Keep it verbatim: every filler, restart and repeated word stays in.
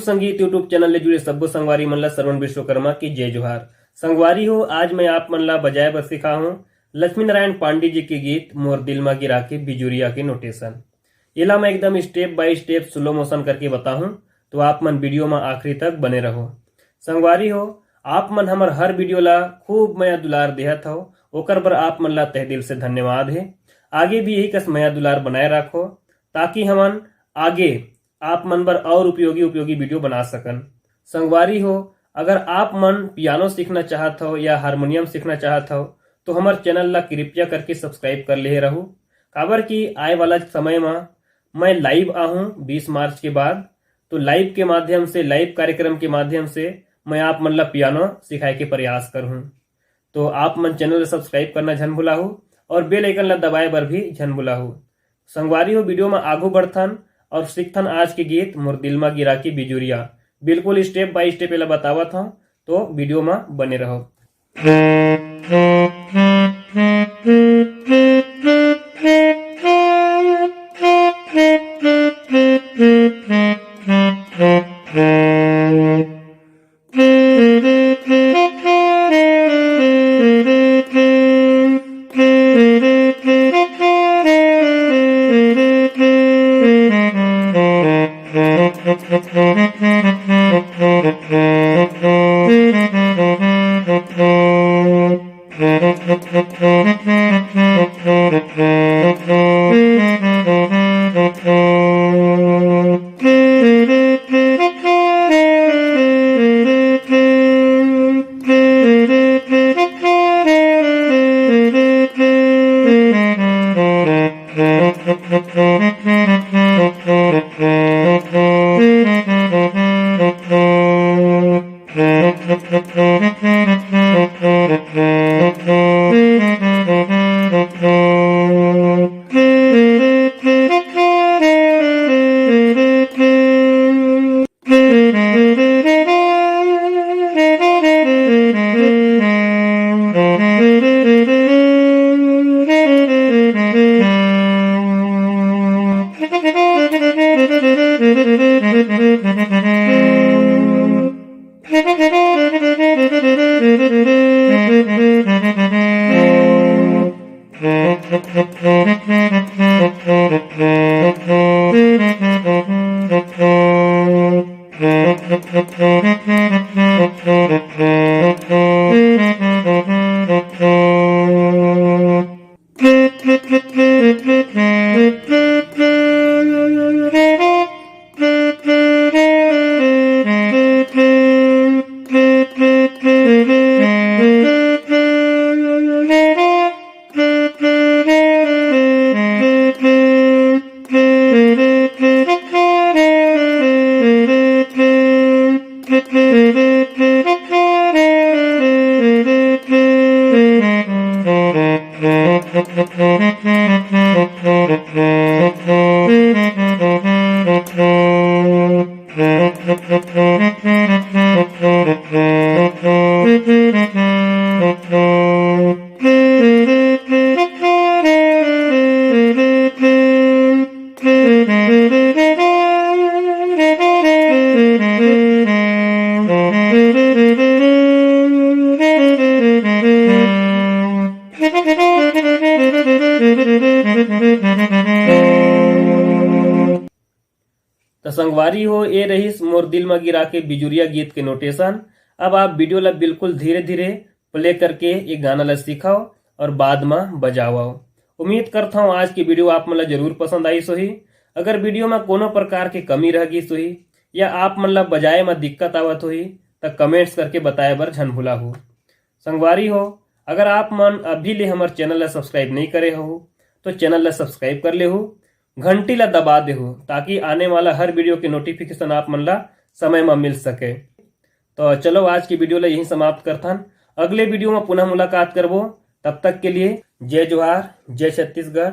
संगीत YouTube channel ले जुड़े सब्बो संगवारी मन ला श्रवण विश्वकर्मा के जय जोहार। संगवारी हो, आज मैं आप मन ला बजाए बर सिखाहूं लक्ष्मी नारायण पांडे जी के गीत मोर दिल मा गिरा के बिजुरिया के नोटेशन। एला मैं एकदम step by step slow motion करके बताहूं, तो आप मन वीडियो मा आखिरी तक बने रहो। संगवारी हो, आप मन हमर हर वीडियो ला खूब मया दुलार देहत हव, ओकर बर आप मन ला तहे दिल से धन्यवाद हे। आगे भी यही कस मया दुलार बनाए राखो, ताकि हमन आगे आप मन बर और उपयोगी उपयोगी वीडियो बना सकन। संगवारी हो, अगर आप मन पियानो सीखना चाहत हव या हारमोनियम सीखना चाहत हव, तो हमर चैनल ला कृपया करके subscribe कर लेहे रहू, काबर कि आए वाला समय मा मैं लाइव आहूं बीस मार्च के बाद। तो लाइव के माध्यम से, लाइव कार्यक्रम के माध्यम से मैं आप मन ला पियानो सिखाए के प्रयास करहूं। तो आप मन चैनल ला सब्सक्राइब करना झन भुलाहू और बेल आइकन ला दबाए बर भी झन भुलाहू। संगवारी हो, वीडियो मा आगू बढ़थन और सीखथन आज के गीत मोर दिल मा गिरा के बिजुरिया। बिल्कुल step by step एला बतावत हूँ, तो वीडियो मा बने रहो। त संगवारी हो, ए रहिस मोर दिल म गिरा के बिजुरिया गीत के नोटेशन। अब आप वीडियो ला बिल्कुल धीरे-धीरे प्ले करके ये गाना ला सीखव और बाद म बजावव। उम्मीद करथव आज के वीडियो आप मन ला जरूर पसंद आइस होही। अगर वीडियो म कोनो प्रकार के कमी रह गिस होही या आप मन ला बजाए म दिक्कत आवत होही, त कमेंट्स करके बताए बर झन भुलाहू। संगवारी हो, अगर आप मन अभी ले हमर चैनल ला सब्सक्राइब नइ करे हो, तो चैनल ला सब्सक्राइब कर लेहू, घंटी ला दबा देहू, ताकि आने वाला हर वीडियो के नोटिफिकेशन आप मन ला समय म मिल सके। तो चलो, आज की वीडियो ला यहीं समाप्त करथन। अगले वीडियो म पुनः मुलाकात करबो। तब तक के लिए जय जोहार, जय छत्तीसगढ़,